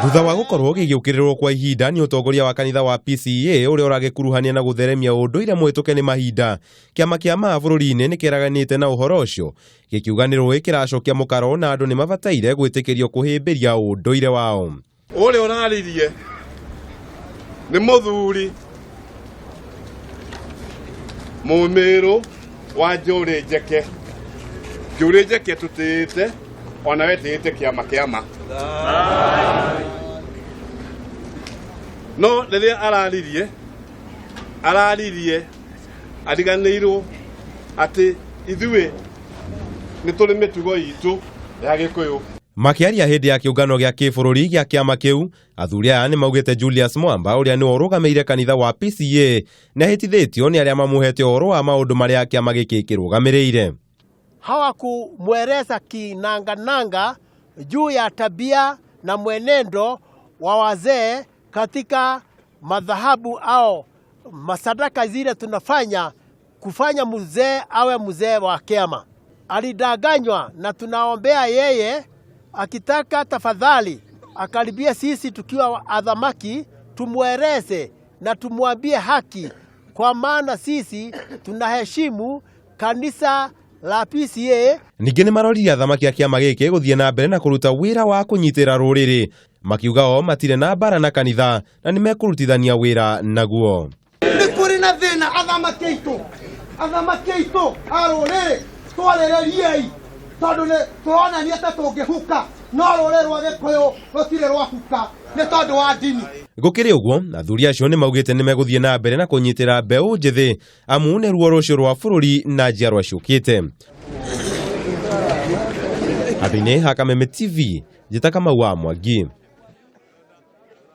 Thutha wa gũkorwo gĩgĩũkĩrĩrwo kwa ihinda nĩ ũtongoria wa kanitha wa PCEA ũrĩa ũragĩkuruhania na gũtheremia ũndũire mũhĩtũke nĩ mahinda, kĩama kĩa maa bũrũri-inĩ nĩ kĩraganĩte na ũhoro ũcio, gĩkiuga nĩ rũĩ kĩracokia mũkaro na andũ nĩ mabataire gwĩtĩkĩrio kũhĩmbĩria ũndũire wao. Ũrĩa ũraririe nĩ mũthuri mũmĩrũ wa njũrĩ njeke. Njũrĩ njeke tũtĩĩte ona we tĩĩte kĩama kĩama. No rĩrĩa araririe, araririe ariganĩirwo atĩ ithuĩ nĩ tũrĩ mĩtugo itũ ya Gĩkũyũ. Makĩaria hĩndĩ ya kĩũngano gĩa kĩbũrũri gĩa kĩama kĩu, athuri aya nĩ maugĩte Julius Mwamba ũrĩa nĩwe ũrũgamĩrĩire kanitha wa PCEA nĩ ahĩtithĩtio nĩ arĩa mamũhete ũhoro wa maũndũ marĩa kĩama gĩkĩ kĩrũgamĩrĩire. Hawakumweleza kinangananga juu ya tabia na mwenendo wa wazee katika madhahabu au masadaka zile tunafanya kufanya mzee awe mzee wa kiama. Alidanganywa na tunaombea yeye, akitaka tafadhali akaribie sisi tukiwa athamaki, tumweleze na tumwambie haki, kwa maana sisi tunaheshimu kanisa la PCEA. Ningĩ nĩ maroririe athamaki a kĩama gĩkĩ gũthiĩ na mbere na kũruta wĩra wa kũnyitĩra rũrĩrĩ, makiuga o matirĩ na mbara na kanitha na nĩ mekũrutithania wĩra naguo. Nĩ kũrĩ na thĩna athamaki aitũ, athamaki aitũ a rũrĩrĩ, twarĩrĩriei tondũ nĩ tũronania ta tũngĩhuka, no rũrĩrĩ rwa Gĩkũyũ rũtirĩ rwahuka nĩ tondũ wa ndini. Gũkĩrĩ ũguo, athuri acio nĩ maugĩte nĩ megũthiĩ na mbere na kũnyitĩra mbeũ njĩthĩ amu nĩ ruo rũcio rwa bũrũri na njiarwa ciũkĩte. Handũ-inĩ ha Kameme TV, njĩta Kamau wa Mwangi.